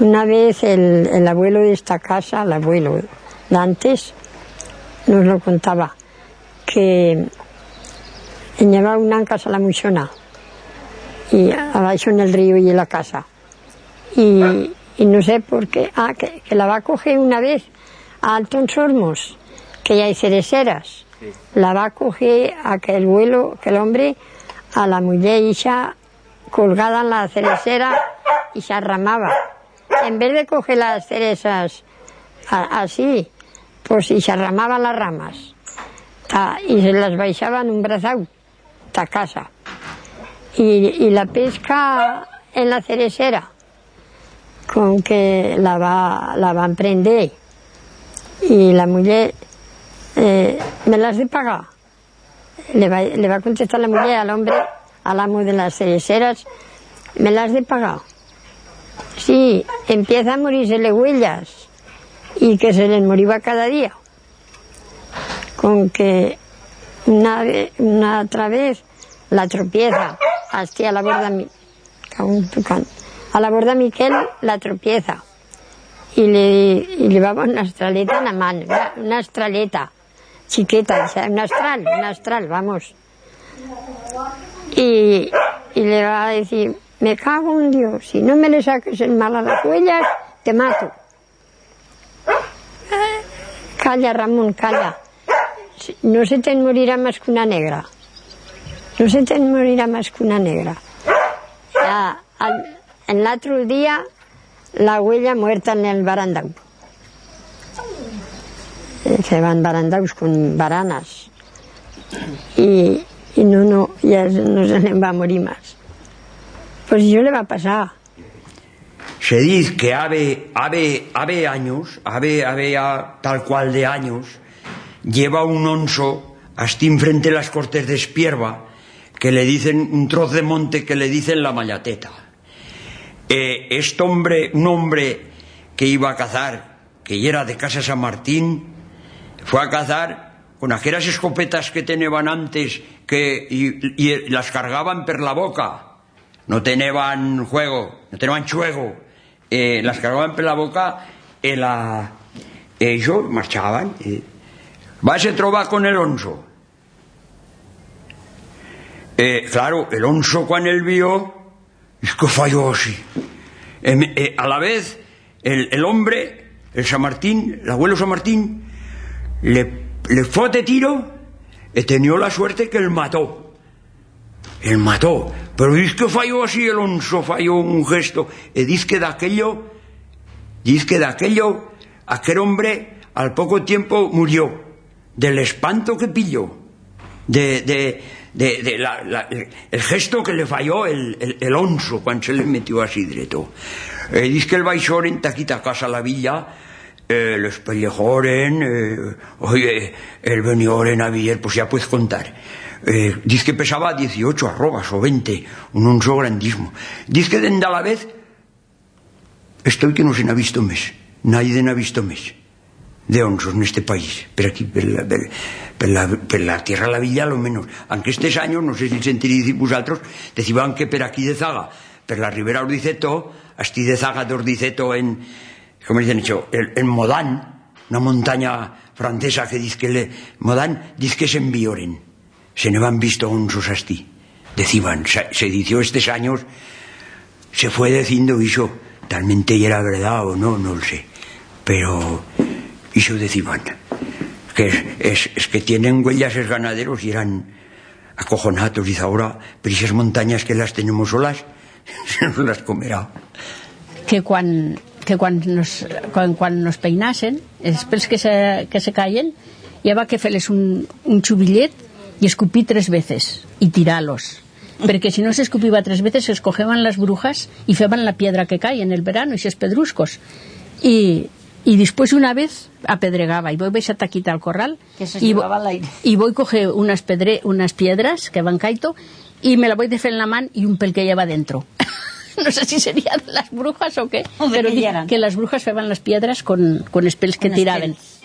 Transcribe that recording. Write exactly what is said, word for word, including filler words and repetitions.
Una vez el, el abuelo d'esta casa, l'abuelo d'antes, nos lo contaba, que en i heba una en Casa la Muixona, y abaixo en el río y en la casa. Y, y no sé por qué, ah, que, que la va coger una vez a Alto en Sormos, que i hai cereseras. Sí. La va coger aquel abuelo, aquel hombre, a la muller ixa colgada en la ceresera y s'arramaba. En vez de coger las ceresas a-, así, pues y s'arramaba las ramas. Ta, y se las baixaba en un brazau ta casa. Y, y la pesca en la ceresera, con que la va, la van prender. Y la muller, eh, "Me l'has de pagar". Le va, le va contestar la muller al hombre, al amo de las cereseras, "Me l'has de pagar". Sí, empieza a morir-se-le uellas, y que se les moriba cada día. Con que una ve-, una atra vez la tropieza, astí a la borda Mi-, cago en tu can-, a la borda Miquel la tropieza, y le, y llevaba una estraleta en la man, una, una estraleta chiqueta, o sea, una astral, una astral, vamos. Y, y le va a decir, "Me cago en Dios, si no me le saques el mal a las uellas, te mato". "Calla, Ramón, calla. No se te'n morirá mas que una negra. No se te'n morirá mas que una negra". Ya, al, en l'atro día, la uella muerta en el barandau. Eh, feban barandaus con baranas. Y, y no, no, ya no se ne'n va morir mas. Pues ixo le va pasar. Se diz que habe, habe, habe anyos, habe, habe ya tal cual de anyos, i heba un onso, astí enfrente las Cortes d'Espierba, que le dicen, un troz de monte que le dicen la Mallateta. E este hombre, un hombre que iba a cazar, que yera de Casa San Martín, fue a cazar con aqueras escopetas que teneban antes, que, y, y las cargaban per la boca. No teneban juego, no teneban chuego, eh, las cargaban per la boca, e la, e ellos marchaban, eh. Va, se troba con el onso. Eh, claro, el onso, cuan el vio, diz que fa yo así. Em, eh, a la vez, el, el hombre, el San Martín, l'abuelo San Martín, le, le fote tiro, e tenió la suerte que el mató. El mató. Pero diz que fayó así el onso, fayó un gesto, e diz que d'aquello, diz que d'aquello, aquel hombre al poco tiempo murió, de l'espanto que pilló, de, de, de, de la, la, el gesto que le fayó el, el, el onso cuan se le metió así dreto. E diz que el baixoren ta aquí ta casa la villa, eh, les pellejoren, eh, oye, el venioren a vier, pues ya puez contar. Eh, diz que pesaba dieciocho arrobas o vente, un onso grandismo. Diz que dende alavez estoi que no se n'ha visto mes, naide n'ha visto mes de onsos en este país, per aquí, per la, per, per la, per la tierra la villa, lo menos. Anque estes anyos, no sé si el sentirí dicir vusatros, deciban que per aquí de zaga, per la ribera Ordiceto, astí de zaga d'Ordiceto en, ¿cómo dicen ixo? El, en Modán, una montaña francesa que diz que le, Modán, diz que se'n vioren. Se n'heban visto onsos astí. Deciban, se, se dició estes anyos, se fue decindo ixo, talmente yera verdat o no, no lo sé. Pero ixo deciban. Que es, es, es que tienen uellas es ganaderos y eran acojonatos, diz, agora, per ixas montañas que las tenemos solas, se nos las comerá. Que cuan, que cuan nos, cuan, cuan nos peinasen, es pels que se, que se cayen, i heba que fer-les un, un chubillet y escupir tres veces y tirar-los. Perque si no s'escupiba tres veces, s'escogeban las brujas y feban la piedra que cai en el verano, ixes pedruscos. Y, y dispués una vez apedregaba, y voi baixar ta aquí ta'l corral, Que se y vo-, llevaba l'aire. Y voi coger unas pedre-, unas piedras que van caito, y me la voi de fer en la man y un pel que i heba dentro. No sé si serían las brujas o qué, O de pero qué di-, yeran. Que las brujas feban las piedras con, con es pels que Con es tiraben. Pels.